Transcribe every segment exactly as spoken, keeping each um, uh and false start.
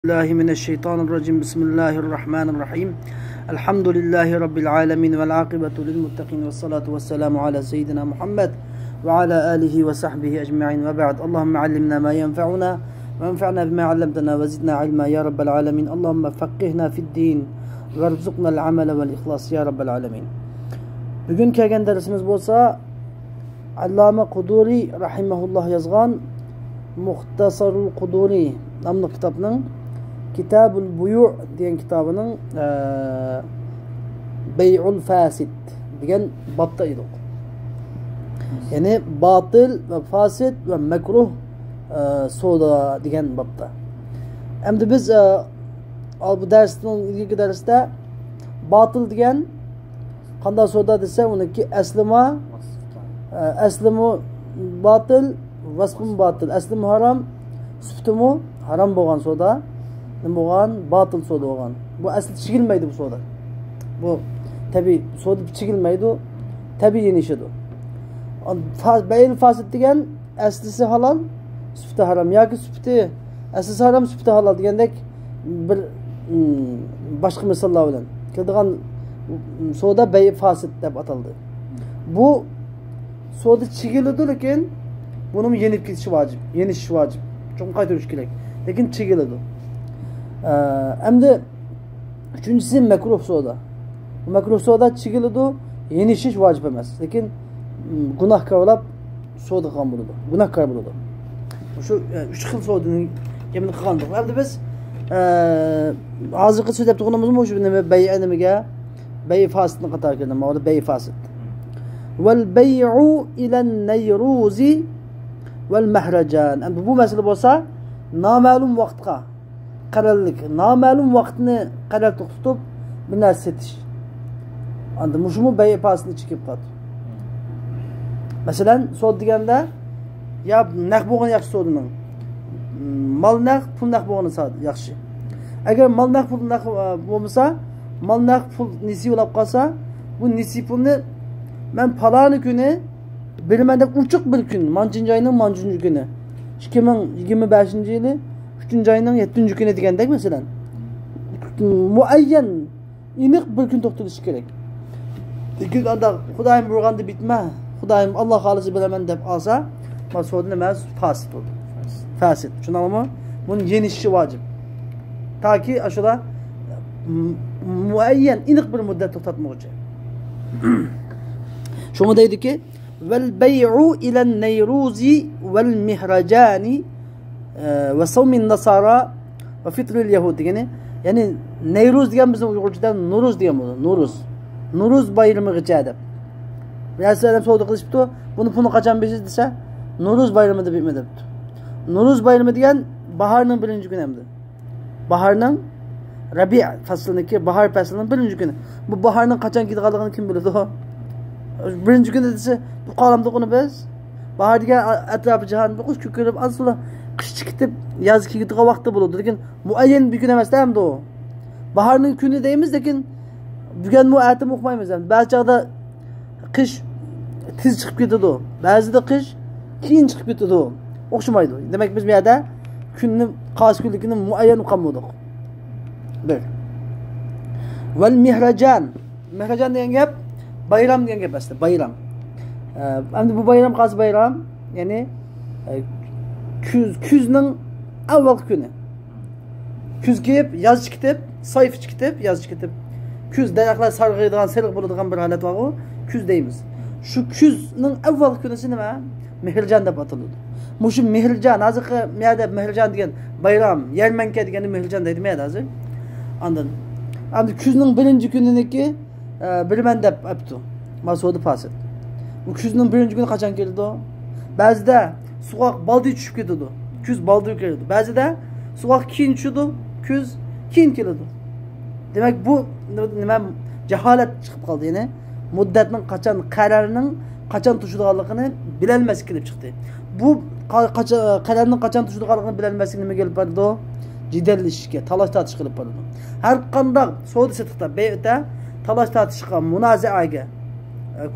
بالله من الشيطان الرجيم. بسم الله الرحمن الرحيم. الحمد لله رب العالمين، والعاقبة للمتقين، والصلاة والسلام على سيدنا محمد وعلى آله وصحبه أجمعين، وبعد. اللهم علمنا ما ينفعنا، وانفعنا بما علمتنا، وزدنا علما يا رب العالمين. اللهم فقهنا في الدين، وارزقنا العمل والإخلاص يا رب العالمين. بۈگۈن كەلگەن دەرسىمىز بولسا، ئاللامە قۇدۇرى رەھىمەھۇللاھ يازغان مۇختەسەرۇل قۇدۇرى ناملىق كىتابنىڭ، كىتابۇل بۇيۇ دېگەن كىتابىنىڭ، ئە، بەيئۇل فاسىد دېگەن بابتا ئىدۇق. يەنى باتىل ۋە فاسىد ۋە مەكرۇھ، ئە، سودا دېگەن بابتا. ئەمدى بىز، ئە، بۇ دەرسنىڭ ئىلگىرىكى دەرستە باتىل دېگەن قانداق سودا دېسە، ئۇنىڭكى ئەسلىمۇ، ئە، ئەسلىمۇ باتىل، ۋەسپىمۇ باتىل، ئەسلىمۇ ھارام، سۈپىتىمۇ ھارام بولغان سودا، نېمە بولغان؟ باتىل سودا بولغان. بۇ ئەسلى چىگىلمەيدۇ بۇ سودا. بۇ تەبىئىي سودا چىگىلمەيدۇ، تەبىئىي يېنىشىدۇ. فا-، بەيئۇل فاسىد دېگەن ئەسلىسى ھالال، سۈپىتى ھارام ياكى سۈپىتى، ئەسلىسى ھارام، سۈپىتى ھالال دېگەندەك بىر، ئىم، باشقا مىساللار بىلەن كېلىدىغان، ئىم، سودا بەيئۇ فاسىد دەپ ئاتالدى. بۇ سودا چىگىلىدۇ، لېكىن بۇنىمۇ يېنىپ كېتىشى ۋاجىپ، يېنىشىشى ۋاجىپ. چوقۇم قايتۇرۇش كېرەك. لېكىن چىگىلىدۇ. ئە، ئەمدى ئۈچىنچىسى مەكرۇھ سودا. مەكرۇھ سودا چىگىلىدۇ، يېنىشىش ۋاجىپ ئەمەس. لېكىن، ئىم، گۇناھكارلاپ سودا قىلغان بولىدۇ، گۇناھكار بولىدۇ. شۇ، ئە، ئۈچ خىل سودىنىڭ گېپىنى قىلغان بولدۇق. ئەمدى بىز، ئە، ھازىرقى سۆزلەپ تۇرغىنىمىزمۇ شۇ نېمە، بەيئە نېمىگە، بەيئە فاسىدنىڭ قاتارىغا كىردى. ماۋۇدا بەيئە فاسىد. ۋەل بەيئۇ ئىلەن نەيرۇزى ۋەل مەھرەجان. ئەمدى بۇ مەسىلە بولسا نامەلۇم ۋاقىتقا قەرەللىك، نامەلۇم ۋاقىتنى قەرەل توختىتىپ بىر نەرسە سېتىش. ئاندىن مۇشۇمۇ بەيئە فاسىدنىڭ ئىچىگە كىرىپ قالىدۇ. مەسىلەن، سودا دېگەندە، يا نەق بولغىنى ياخشى سودىنىڭ. مال نەق، پۇل نەق بولغىنى سا-، ياخشى. ئەگەر مال نەق، پۇل نەق، ئە، بولمىسا، مال نەق، پۇل نېسى بولۇپ قالسا، بۇ نېسى پۇلنى مەن پالانى كۈنى بېرىمەن دەپ ئوچۇق بىر كۈن، مانچىنچى ئاينىڭ مانچىنچى كۈنى، ئىككى مىڭ يىگىرمە بەشىنچى يىلى ئۈچىنچى ئاينىڭ يەتتىنچى كۈنى دېگەندەك، مەسىلەن، مۇئەييەن، ئېنىق بىر كۈن توختىلىشى كېرەك. لېكىن ئاندا خۇدايىم بۇيرۇغاندا بىتمە، خۇدايىم ئاللا خالىسا بىلەمەن دەپ ئالسا، ما سودا نېمە؟ فاسىد بولدى. فاسىد. چۈشەندىڭلارمۇ؟ بۇنى يېنىشىشى ۋاجىپ. تاكى ئاشۇلا م-، مۇئەييەن، ئېنىق بىر مۇددەت توختاتمىغۇچە. شۇڭا دەيدۇكى، ۋەل بەيئۇ ئىلەن نەيرۇزى ۋەل مىھرەجانى، ئە، ۋە سەۋمىن نەسارا ۋە فىترىل يەھۇد دېگىنى، يەنى نەيرۇز دېگەن بىزنىڭ ئۇيغۇرچىدا نورۇز دېگەن بولىدۇ. نورۇز. نورۇز بايرىمىغىچە دەپ. بىرەرسى ئادەم سودا قىلىشىپتۇ، بۇنى پۇلنى قاچان بېرىسىز دېسە، نورۇز بايرىمىدا بېرىمەن دەپتۇ. نورۇز بايرىمى دېگەن باھارنىڭ بىرىنچى كۈنى ئەمدى. باھارنىڭ، رەبىئە پەسلىنىڭكى، باھار پەسلىنىڭ بىرىنچى كۈنى. بۇ باھارنىڭ قاچان كېلىدىغانلىقىنى كىم بىلىدۇ؟ بىرىنچى كۈنى دېسە، بىلىپ قالامدۇق ئۇنى بىز؟ باھار دېگەن ئا-، ئەتراپى جاھان بىر قۇش كۆكىرىپ، ئاز تولا قىش چىقىپ، ياز كېلىدىغان ۋاقتى بولىدۇ. لېكىن مۇئەييەن بىر كۈن ئەمەس-تە ئەمدى ئۇ. باھارنىڭ كۈنى دەيمىز، لېكىن بۈگۈنمۇ، ئەتىمۇ ئۇقمايمىز. بەزى چاغدا قىش تېز چىقىپ كېتىدۇ، بەزىدە قىش كېيىن چىقىپ كېتىدۇ. ئوخشىمايدۇ. دېمەك، بىز بۇ يەردە كۈننى، قايسى كۈنلۈكىنى مۇئەييەن ئۇقالمىدۇق. بىر. ۋەل مىھرەجان. مىھرەجان دېگەن گەپ بايرام دېگەن گەپ ئەسلى، بايرام. ئە، ئەمدى بۇ بايرام قايسى بايرام؟ يەنى، ئە، كۈز، كۈزنىڭ ئەۋۋەلقى كۈنى. كۈز كېلىپ، ياز چىقىپ، سايف چىقىپ، ياز چىقىپ، كۈز دەرەخلەر سارغىيىدىغان، سېرىق بولىدىغان بىر ھالەت بارغۇ، كۈز دەيمىز. شۇ كۈزنىڭ ئەۋۋەلقى كۈنىسى نېمە؟ مېھرىجان دەپ ئاتىلىدۇ. مۇشۇ مېھرىجان، ھازىرقى يەردە مېھرىجان دېگەن بايرام، يەرمەنكە دېگەننى مېھرىجان دەيدۇ يەردە ھازىر. ئاندىن، ئاندىن كۈزنىڭ بىرىنچى كۈنىنىكى، ئە، بىرمەن دەپ ئەپتۇ. ما سودا پاسىد. بۇ كۈزنىڭ بىرىنچى كۈنى قاچان كېلىدۇ؟ بەزىدە سوغۇق بالدۇر چۈشۈپ كېتىدۇ. كۈز بالدۇر كېلىدۇ. بەزىدە سوغۇق كېيىن چۈشىدۇ، كۈز كېيىن كېلىدۇ. دېمەك، بۇ نېمە، جاھالەت چىقىپ قالدى. يەنى مۇددەتنىڭ قاچان، قەرەلنىڭ قاچان توشىدىغانلىقىنى بىلەلمەسلىك كېلىپ چىقتى. بۇ قا-، قاچا-، قەرەلنىڭ قاچان توشىدىغانلىقىنى بىلەلمەسلىك نېمىگە ئېلىپ بارىدۇ؟ جېدەللىشىشكە، تالاش-تارتىشقا ئېلىپ بارىدۇ. ھەر قانداق سودا-سېتىقتا، بەيئدە تالاش-تارتىشقا، مۇنازىئەگە،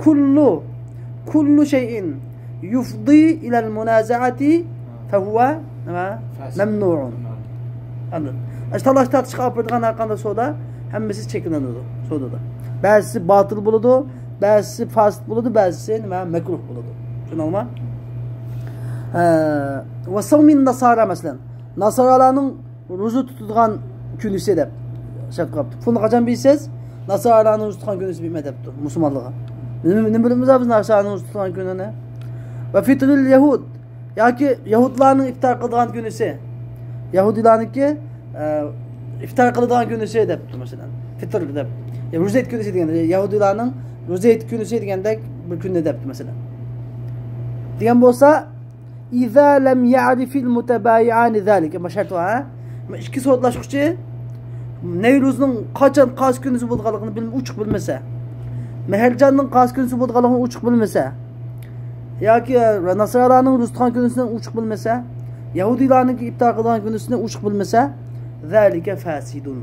كۇللۇ، كۇللۇ شەيئىن يۇفضى ئىلەل مۇنازىئەتى فەھۇۋە نېمە؟ فاسىد. مەمنۇئۇن. مەمنۇئۇن. ئاندىن ئاشۇ تالاش تارتىشقا ئاپىرىدىغان ھەر قانداق سودا ھەممىسى چەكلىنىدۇ سودىدا. بەزىسى باتىل بولىدۇ، بەزىسى پاسىت بولىدۇ، بەزىسى نېمە، مەكرۇھ بولىدۇ. چۈشەندىڭلارمۇ؟ ئە، ۋە سەۋمىن ناسارا، مەسىلەن، ناسارالارنىڭ روزا تۇتىدىغان كۈنىسى دەپ شەرت قىلىپتۇ. پۇلنى قاچان بېرىسىز؟ ناسارالارنىڭ روزا تۇتقان كۈنىسى بېرىمەن دەپتۇ مۇسۇلمانلارغا. نېمە، نېمە بىلىمىز بىز ناسارالارنىڭ روزا تۇتقان كۈنىنى؟ ۋە فىترىل يەھۇد، ياكى يەھۇدلارنىڭ ئىپتار قىلىدىغان كۈنىسى. يەھۇدىيلارنىڭكى، ئە، ئىپتار قىلىدىغان كۈنىسى دەپتۇ، مەسىلەن. فىتر دەپ. يا، روزا ھېيت كۈنىسى دېگەن. يەھۇدىيلارنىڭ روزا ھېيت كۈنىسى دېگەندەك بىر كۈننى دەپتۇ، مەسىلەن. دېگەن بولسا، ئىزا لەم يەرىفىل مۇتەبايىئانى زالىكە. ما شەرت بار، ھە؟ ما ئىككى سودىلاشقۇچى نەۋرۇزنىڭ قاچان قايسى كۈنىسى بولىدىغانلىقىنى بىلمە-، ئوچۇق بىلمىسە. مەھەرجاننىڭ قايسى كۈنىسى بولىدىغانلىقىنى ئوچۇق بىلمىسە. ياكى ناسارالارنىڭ روزا تۇتقان كۈنىسىنى ئوچۇق بىلمىسە، يەھۇدىيلارنىڭكى ئىپتار قىلىدىغان كۈنىسىنى ئوچۇق بىلمىسە، زالىكە فاسىدۇن.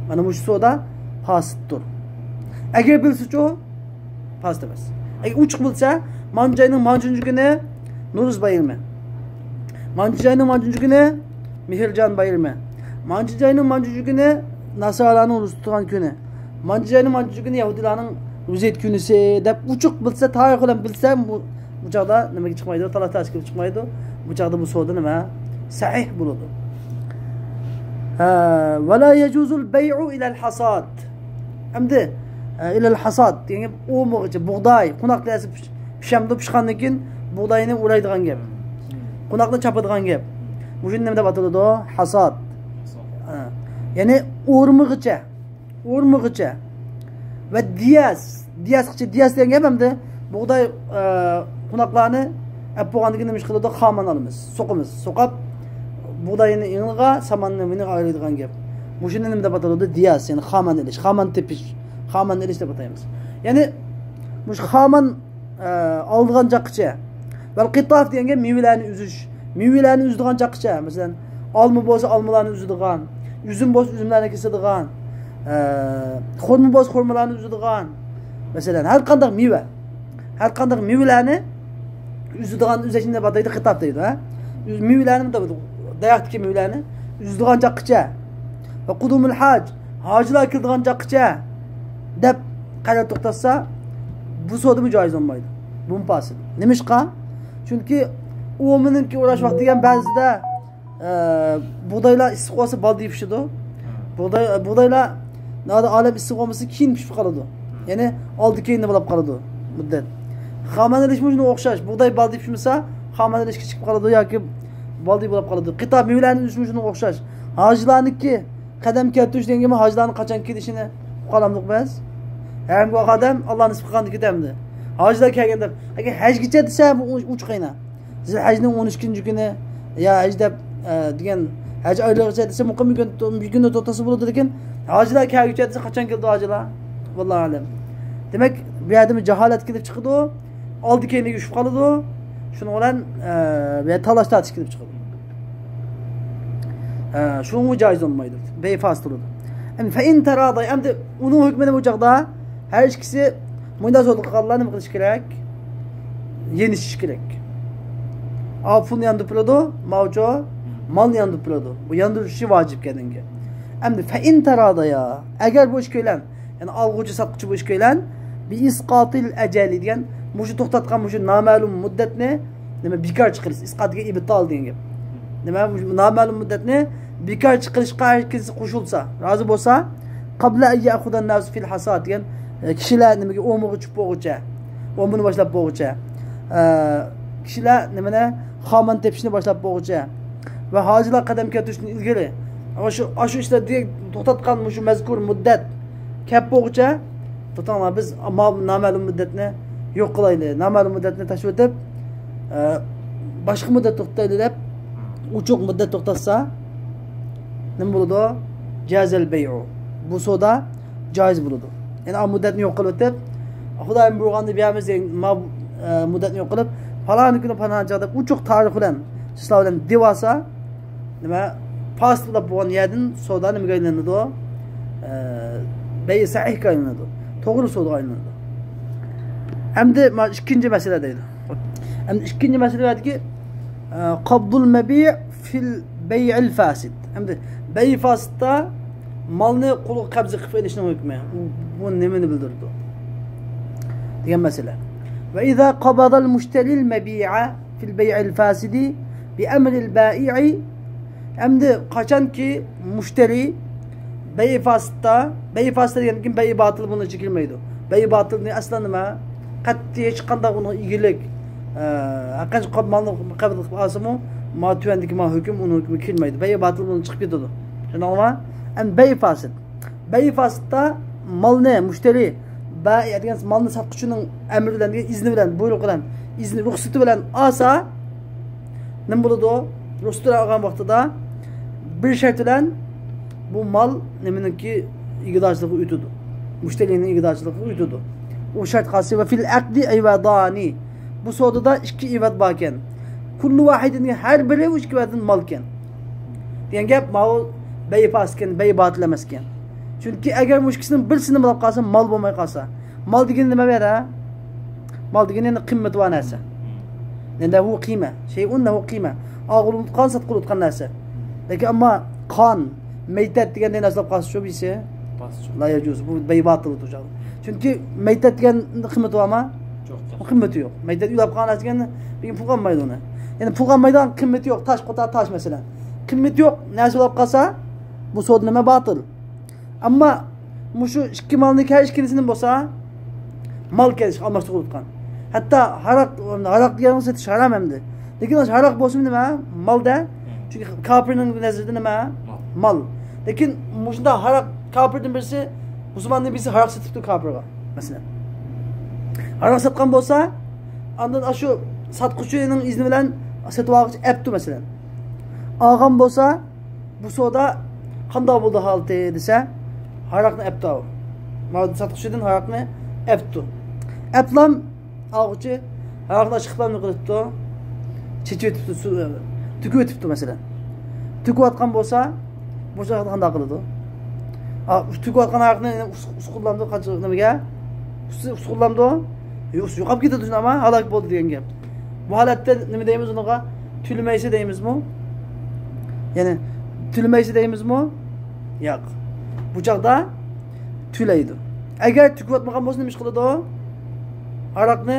مانا مۇشۇ سودا پاسىتتۇر. ئەگەر بىلسىچۇ، پاسىت ئەمەس. ئەگەر ئوچۇق بىلسە، مانجاينىڭ مانچىنچى كۈنى نورۇز بايرىمى، مانچىنچى ئاينىڭ مانچىنچى كۈنى مېھرىجان بايرىمى، مانچىنچى ئاينىڭ مانچىنچى كۈنى ناسارالارنىڭ روزا تۇتىدىغان كۈنى، مانچىنچى ئاينىڭ مانچىنچى كۈنى يەھۇدىيلارنىڭ روزا ھېيت كۈنىسى دەپ ئوچۇق بىلسە، تارىخ بىلەن بىلسە، بۇ، بۇ چاغدا نېمىگە چىقمايدۇ؟ تالاش تارتىش كېلىپ چىقمايدۇ. بۇ چاغدا بۇ سودا نېمە؟ سەھىھ بولىدۇ. ھە، ۋەلا يەجۇزۇل بەيئۇ ئىلەل ھاساد. ئەمدى، ئە، ئىلەل ھاساد دېگەن گەپ ئومىغىچە، بۇغداي، قوناق دەرسى پىش-، پىشامدۇ، پىشقاندىن كېيىن بۇغداينى ئورايدىغان گەپ. قوناقنى چاپىدىغان گەپ. مۇشۇنى نېمە دەپ ئاتىلىدۇ؟ ھاساد. ھە. يەنى ئورمىغىچە. ئورمىغىچە. ۋە دىياس. دىياسقىچە، دىياس دېگەن گەپ ئەمدى بۇغداي، ئە، قوناقلارنى ئەپ بولغاندىن كېيىن نېمە ئىش قىلىدۇ؟ خاماننى ئالىمىز. سوقىمىز. سوقاپ، بۇغداينى يېنىغا، ساماننى مېنىغا ئايرىيدىغان گەپ. مۇشۇنى نېمە دەپ ئاتىلىدۇ؟ دىياس، يەنى خامان ئېلىش، خامان تېپىش، خامان ئېلىش دەپ ئاتايمىز. يەنى مۇشۇ خامان، ئە، ئالىدىغان چاققىچە. ۋەل قىتاف دېگەن گەپ مېۋىلەرنى ئۈزۈش. مېۋىلەرنى ئۈزىدىغان چاققىچە. مەسىلەن، ئالما بولسا ئالمىلارنى ئۈزىدىغان، ئۈزۈم بولسا ئۈزۈملەرنى كېسىدىغان، ئە، خورما بولسا خورمىلارنى ئۈزىدىغان. مەسىلەن، ھەر قانداق مېۋە. ھەر قانداق مېۋىلەرنى ئۈزىدىغان ئۈزەشنى دەپ ئاتايدۇ، قىتاف دەيدۇ، ھە؟ ئۈز-، مېۋىلەرنى دەپ، دەرەختىكى مېۋىلەرنى ئۈزىدىغان چاققىچە. ۋە قۇدۇمۇل ھاج، ھاجىلار كېلىدىغان چاققىچە دەپ قەرەل توختاتسا، بۇ سودىمۇ جايىز بولمايدۇ. بۇمۇ پاسىد. نېمىشقا؟ چۈنكى ئومىنىڭكى ئوراش ۋاقتى دېگەن بەزىدە، ئە، بۇغدايلار ئىسسىق بولسا بالدۇر پىشىدۇ. بۇغداي، بۇغدايلار ناھايىتى ئالەم ئىسسىق بولمىسا كېيىن پىشىپ قالىدۇ. يەنى ئالدى كەينى بولاپ قالىدۇ مۇددەت. خامان ئېلىشمۇ شۇنىڭغا ئوخشاش. بۇغداي بالدۇر پىشمىسا، خامان ئېلىش كېچىكىپ قالىدۇ ياكى بالدۇر بولاپ قالىدۇ. قىتاف مېۋىلەرنى ئۈزۈشمۇ شۇنىڭغا ئوخشاش. ھاجىلارنىڭكى قەدەم كەلتۈرۈش دېگەن گەپمۇ ھاجىلارنىڭ قاچان كېلىشىنى ئۇقالامدۇق بىز؟ ھەم بۇ ئادەم ئاللا نېسىپ قىلغاندا كېتەمدۇ؟ ھاجىلار كەلگەندە، ئەگەر ھەجگىچە دېسە، بۇ ئوچۇق ئاينا. زىلھەجنىڭ ئون ئىككىنچى كۈنى، يا ھەج دەپ، ئە، دېگەن، ھەج ئايلىرىغىچە دېسە، مۇقىم بىر كۈن، بىر كۈندە توختىسا بولىدۇ، لېكىن ھاجىلار كەلگۈچە دېسە، قاچان كېلىدۇ ھاجىلار؟ ۋاللاھۇ ئەلەم. دېمەك، بۇ يەردىمۇ جاھالەت كېلىپ چىقىدۇ، ئالدى كەينىگە چۈشۈپ قالىدۇ. شۇنىڭ بىلەن، ئە، بۇ يەردە تالاش تارتىش كېلىپ چىقىدۇ. ئە، شۇنىڭمۇ جايىز بولمايدۇ. بەي فاسىد بولىدۇ. ئەمدى فەئىن تاراداي، ئەمدى ئۇنىڭ ھۆكمىنى بۇ چاغدا ھەر ئىككىسى مۇنداق سودا قىلغانلار نېمە قىلىش كېرەك؟ يېنىشىش كېرەك. ئاۋۇ پۇلنى ياندۇرۇپ بېرىدۇ، ماۋۇچۇ مالنى ياندۇرۇپ بېرىدۇ. بۇ ياندۇرۇشى ۋاجىپ كەلگەنگە. ئەمدى فەئىن تارادايا، ئەگەر بۇ ئىككىيلەن، يەنى ئالغۇچى ساتقۇچى بۇ ئىككىيلەن، بىئىسقاتىل ئەجەلى دېگەن، مۇشۇ توختاتقان مۇشۇ نامەلۇم مۇددەتنى نېمە، بىكار چىقىرىش، ئىسقات دېگەن ئىبتال دېگەن گەپ. نېمە، مۇشۇ نامەلۇم مۇددەتنى بىكار چىقىرىشقا ھەر كىمسى قوشۇلسا، رازى بولسا، قابلا ئەن يەخۇزەن ناسۇ فىل ھاساد دېگەن، ئە، كىشىلەر نېمىگە، ئومىغا چۈشۈپ بولغۇچە، ئومىنى باشلاپ بولغۇچە، ئە، كىشىلەر نېمىنى، خامان تېپىشنى باشلاپ بولغۇچە ۋە ھاجىلار قەدەم كەلتۈرۈشتىن ئىلگىرى، ئاشۇ، ئاشۇ ئىشلار دېگەن توختاتقان مۇشۇ مەزكۇر مۇددەت كەپ بولغۇچە، توختاڭلار، بىز ما-، نامەلۇم مۇددەتنى يوق قىلايلى، نامەلۇم مۇددەتنى تاشلىۋېتىپ، ئە، باشقا مۇددەت توختايلى دەپ، ئوچۇق مۇددەت توختاتسا، نېمە بولىدۇ؟ جازەل بەيئۇ. بۇ سودا جايىز بولىدۇ. يەنى ئا مۇددەتنى يوق قىلىۋېتىپ، خۇدايىم بۇيرۇغاندا بېرەرمىز دېگەن ما-، ئە، مۇددەتنى يوق قىلىپ، پالان كۈنى پالان چاغ دەپ ئوچۇق تارىخ بىلەن، چىسلار بىلەن دېۋالسا، نېمە، پاسىت بولۇپ بولغان يەردىن سودا نېمىگە ئايلىنىدۇ؟ ئە، بەي سەھىھكە ئايلىنىدۇ. توغرا سودىغا ئايلىنىدۇ. ئەمدى مانا ئىككىنچى مەسىلە دەيدۇ. ئەمدى ئىككىنچى مەسىلە بۇ يەردىكى، ئە، قابدۇل مەبىئ فىل بيع الفاسد. ئەمدى بەي فاسىدتا مالنى قۇلغا قەبزە قىلىپ ئېلىشنىڭ ھۆكمى. بۇ، بۇ نېمىنى بىلدۈرىدۇ؟ دېگەن مەسىلە. وإذا قبض المشتري المبيع في البيع الفاسد بأمر البائع. ئەمدى قاچانكى مۇشتەرى بەي فاسىدتا، بەي فاسىدتا دېگەندىن كېيىن بەي باتىل بۇنىڭ ئىچىگە كىرمەيدۇ. بەي باتىل ئەسلى نېمە؟ قەتئىي ھېچقانداق ئۇنىڭ ئىگىلىك، ئە، ھەرقانچە قوپ مالنى قەبىل قىلىپ ئالسىمۇ، ما تۆۋەندىكى ما ھۆكۈم، ئۇنىڭ ھۆكمىگە كىرمەيدۇ. بەي باتىل بۇنىڭ چىقىپ كېتىدۇ. چۈشەندىڭلارمۇ؟ ئەمدى بەي فاسىد. بەي فاسىدتا مالنى مۇشتەرى، بائىئ دېگەن مالنى ساتقۇچىنىڭ ئەمرى بىلەن، دېگەن ئىزنى بىلەن، بۇيرۇق بىلەن، ئىزنى، رۇخسىتى بىلەن ئالسا، نېمە بولىدۇ؟ رۇخسىتى بىلەن ئالغان ۋاقتىدا بىر شەرت بىلەن بۇ مال نېمىنىڭكى ئىگىدارچىلىقىغا ئۆتىدۇ. مۇشتەرىنىڭ ئىگىدارچىلىقىغا ئۆتىدۇ. ئۇ شەرت قالسا، وفي العقد عوضان. بۇ سودىدا ئىككى ئىۋەت باركەن. كل واحد، ھەر بىرى ئۇ ئىككى ئىۋەتتىن مالكەن. دېگەن گەپ، ماۋۇ بەي فاسىدكەن، بەي باتىل ئەمەسكەن. چۈنكى ئەگەر مۇشۇ ئىككىسىنىڭ بىرسىنى بۇلاپ قالسا، مال بولماي قالسا. مال دېگىنى نېمە بۇ يەردە؟ مال دېگىنى يەنە قىممىتى بار نەرسە. يەنە لەھۇ قىيمە. شەيئۇن لەھۇ قىيمە. ئالغىلى بولىدىغان، ساتقىلى بولىدىغان نەرسە. لېكىن ئەمما قان، مەيتەت دېگەندەك نەرسە ئاپ قالسا شۇ بىرسى. لا يجوز. بۇ بەي باتىل بولىدۇ. چۈنكى مەيتەت دېگەن قىممىتى بارمۇ؟ يوق. قىممىتى يوق. مەيتەت ئۆيلەپ قالغان نەرسە دېگەن بىر پۇل قالمايدۇ ئۇنى. يەنى پۇل قالمايدىغان قىممىتى يوق. تاش، قوتار تاش مەسىلەن. قىممىتى يوق نەرسە بولۇپ قالسا، بۇ سودا نېمە؟ باتىل. ئەمما مۇشۇ ئىككى مالنىڭ ھەر ئىككىلىسىنى بولسا، مال كەلسە ئالماشتۇرۇپ قويۇۋاتقان. ھەتتا ھاراق، ھاراق دېگەننى سېتىش ھارام ئەمدى. لېكىن ھاراق بولسىمۇ نېمە؟ مالدا. چۈنكى كاپىرنىڭ نەزىرىدە نېمە؟ مال. لېكىن مۇشۇنداق ھاراق، كاپىردىن بىرسى مۇسۇلماندىن بىرسى ھاراق سېتىپتۇ كاپىرغا، مەسىلەن. ھاراق ساتقان بولسا، ئاندىن ئاشۇ ساتقۇچىنىڭ ئىزنى بىلەن سېتىۋالغۇچى ئەپتۇ، مەسىلەن. ئالغان بولسا، بۇ سودا قانداق بولدى ھالىتى دېسە، ھاراقنى ئەپتۇ. ماۋۇ ساتقۇچىدىن ھاراقنى ئەپتۇ. ئەپلام ئالغۇچى ھاراقنى ئىشقىلىپ نېمە قىلىپتۇ؟ چېچىۋېتىپتۇ، سۇ، تۆكۈۋېتىپتۇ مەسىلەن. تۆكۈۋاتقان بولسا، بۇ چاغدا قانداق قىلىدۇ؟ ئا، تۆكۈۋاتقان ھاراقنى ئۇس-، ئۇسقۇنلامدۇ، قاچا-، نېمىگە؟ ئۇس-، ئۇسقۇنلامدۇ؟ يوق، يوقاپ كېتىدۇ، شۇنداقمۇ؟ ھالاك بولدى دېگەن گەپ. بۇ ھالەتتە نېمە دەيمىز ئۇنىڭغا؟ تۆلىمەيسە دەيمىزمۇ؟ يەنى تۆلىمەيسە دەيمىزمۇ؟ ياق. بۇ چاغدا تۆلەيدۇ. ئەگەر تۆكۈۋاتمىغان بولسا نېمە ئىش قىلىدۇ؟ ھاراقنى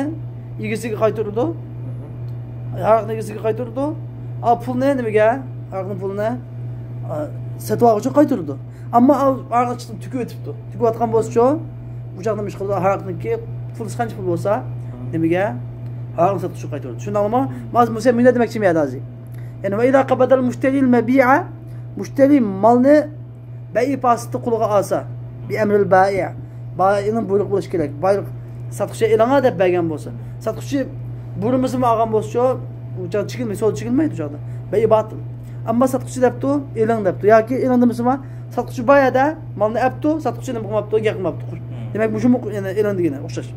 ئىگىسىگە قايتۇرىدۇ. ھاراقنى ئىگىسىگە قايتۇرىدۇ. ئا، پۇلنى نېمىگە؟ ھاراقنىڭ پۇلىنى، ئا، سېتىۋالغۇچىغا قايتۇرىدۇ. ئەمما ئا-، ھاراقنى تۆكۈۋېتىپتۇ. تۆكۈۋاتقان بولسىچۇ، بۇ چاغدا نېمە ئىش قىلىدۇ؟ ھاراقنىڭكى پۇلى قانچە پۇل بولسا، نېمىگە؟ ھاراقنى ساتقۇچىغا قايتۇرىدۇ. چۈشەندىڭلارمۇ؟ مانا مۇشۇ مۇنى دېمەكچىمەن ھازىر. يەنى، وإذا قبض المشتري المبيع، مۇشتەرى مالنى بەي فاسىدتا قولىغا ئالسا، بىئەمرىل بائىئ، بائىئنىڭ بۇيرۇقى بولۇشى كېرەك. بايلىق ساتقۇچى ئېلىڭا دەپ بەرگەن بولسا، ساتقۇچى بۇيرۇمىسىمۇ ئالغان بولسىچۇ، ئۇ چاغدا چېكىنمەي، سودا چېكىنمەيدۇ ئۇ چاغدا. بەي باتىل. ئەمما ساتقۇچى دەپتۇ، ئېلىڭ دەپتۇ. ياكى ئېلىڭ دېمىسىمۇ، ساتقۇچى بار يەردە مالنى ئەپتۇ، ساتقۇچى نېمە قىلماپتۇ؟ گەپ قىلماپتۇ. دېمەك، مۇشۇمۇ يەنە ئېلىڭ دېگىنى ئوخشاش.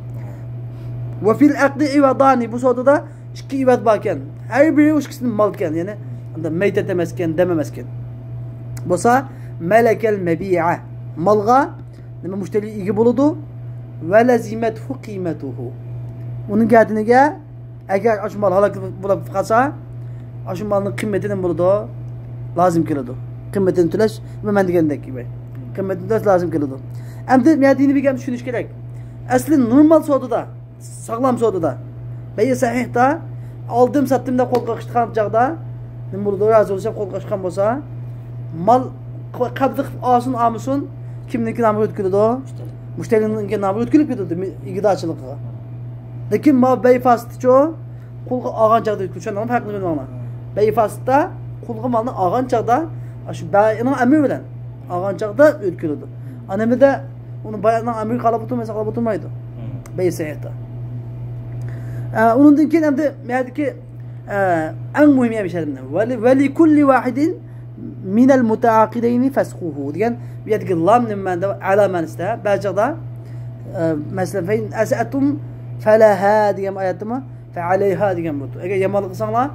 وفي العقد عوضان، بۇ سودىدا ئىككى ئىۋەت باركەن. ھەر بىرى ئىككىسىدىن مالكەن، يەنى ئاندا مەيتەت ئەمەسكەن، دەم ئەمەسكەن. بولسا، مەلەكەل مەبىئە، مالغا نېمە، مۇشتەرى ئىگە بولىدۇ. ۋە لەزىمەتھۇ قىمەتۇھۇ، ئۇنىڭ گەدىنىگە ئەگەر ئاشۇ مال ھالاك بولۇپ قالسا، ئاشۇ مالنىڭ قىممىتى نېمە بولىدۇ؟ لازىم كېلىدۇ. قىممىتىنى تۆلەش، مەن دېگەندەك، قىممىتىنى تۆلەش لازىم كېلىدۇ. ئەمدى مەن دېگەن بىر گەپنى چۈشىنىش كېرەك. ئەسلى نورمال سودىدا، ساغلام سودىدا، بەيئ سەھىھتا، ئالدىم ساتتىم دەپ قولغا قىشتىغان چاغدا نېمە بولىدۇ؟ رازى بولۇپ قولغا قىشقان بولسا، مال قەبزە قىلىپ ئالسۇن ئالمىسۇن، كىمنىڭكى نامىغا ئۆتكۈلىدۇ؟ مۇشتەرىنىڭكى نامىغا ئۆتكۈلۈپ كېتىدۇ، ئىگىدارچىلىقىغا. لېكىن ماۋۇ بەيئ فاسىدچۇ؟ قولغا ئالغان چاغدا ئۆتكۈلۈپ، چۈشەندىڭمۇ پەرقىنى بىلمەڭلار. بەيئ فاسىدتا قولغا مالنى ئالغان چاغدا، ئاشۇ بەيئنىڭ ئەمرى بىلەن ئالغان چاغدا ئۆتكۈلىدۇ. ئانىمىدە ئۇنى باياننىڭ ئەمرى قالاپ ئولتۇرماي، ساقلاپ ئولتۇرمايدۇ. بەيئ سەھىھتا. ئە، ئۇنىڭدىن كېيىن ئەمدى مەدىكى، ئە، ئەڭ مۇھىم يەر مۇشۇ يەردە. ۋەلى، ۋەلى كۇللى ۋاھىدىن مىنەل مۇتەئاقىدەينى فەسخۇھۇ دېگەن بۇ يەردىكى لام نېمە مەنىدە؟ ئەلا مەنىسىدە. بەزى چاغدا، ئە، مەسىلەن، فەئىن ئەسەئتۇم فەلەھا دېگەن ئايەتتىمۇ فەئەلەيھا دېگەن بولىدۇ. ئەگەر يامانلىق قىلساڭلار،